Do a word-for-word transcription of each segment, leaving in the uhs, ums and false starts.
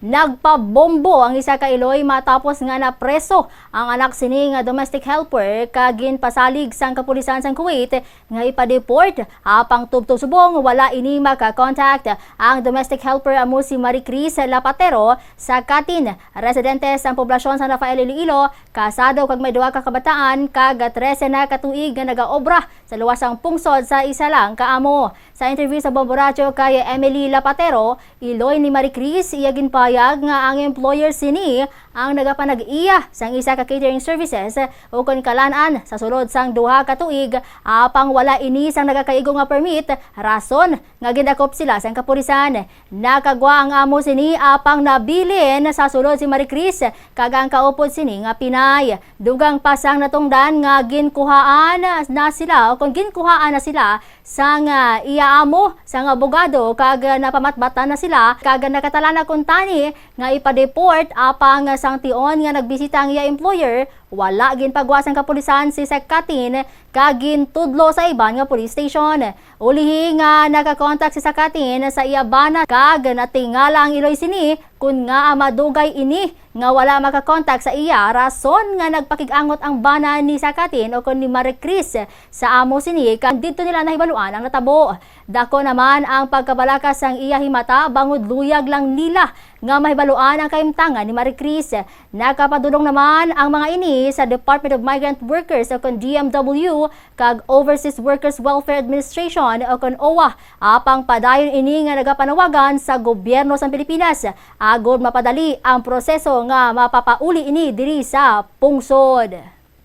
Nagpabombo ang isa ka iloy matapos nga napreso ang anak sini nga domestic helper kag ginpasalig sang kapulisan sang Kuwait nga ipa-deport. Apang tubtob subong, wala ini maka-contact. Ang domestic helper amo si Marie Chris Lapatero sa Katin, residente sang poblasyon sa Rafael, Iloilo, kasado kag may duha ka kabataan kag trese na ka tuig nga nagaobra sa luwas sang pungsod sa isa lang ka amo. Sa interview sa Bomboracho kay Emily Lapatero, iloy ni Marie Chris, iya ginpahayag nga ang employer sini ang nagapanag-iya sang isa ka catering services ukon kalan-an sa sulod sang duha ka tuig, apang wala ini sang nagakaigo nga permit, rason nga gindakop sila sang kapulisan. Nakagwa ang amo sini apang nabilin sa sulod si Marie Chris kag ang kaupod sini nga Pinay. Dugang pa sang natungdan nga ginkuhaan na sila, o kung ginkuhaan na sila sang, ah, iya amo sang abogado, kag, ah, napamatbatan na sila, kag nakatalana kuntani nga ipa-deport, apang sang tion nga nagbisita ang iya employer, wala ginpagwa sang kapulisan si Sakatin kag gintudlo sa iban nga police station. Ulihi nga nakakontak si Sakatin sa iya bana kag natingala ang iloy sini kon ngaa madugay ini nga wala makakontak sa iya, rason nga nagpakig-angot ang bana ni Sakatin o kon ni Marie Chris sa amo sini kag didto nila nahibaluan ang natabo. Dako naman ang pagkabalaka sang iya himata bangod luyag lang nila nga mahibaluan ang kahimtangan ni Marie Chris. Nakapadulong naman ang mga ini sa Department of Migrant Workers o kon D M W kag Overseas Workers Welfare Administration o kon OWWA, apang padayon ini nga nagapanawagan sa gobyerno sang Pilipinas agod mapadali ang proseso nga mapapauli ini diri sa pungsod.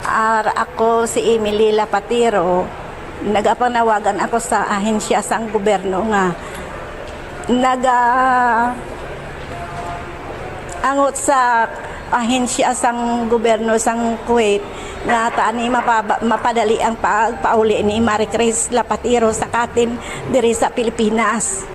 Ar, ako si Emily Lapatero. Nagapanawagan ako sa ahensya sang gobyerno nga naga-, angot sa ahensya sang gobyerno sang Kuwait nga tani mapaba-, mapadali ang pagpauli ni Marie Chris Lapatero Sakatin diri sa Pilipinas.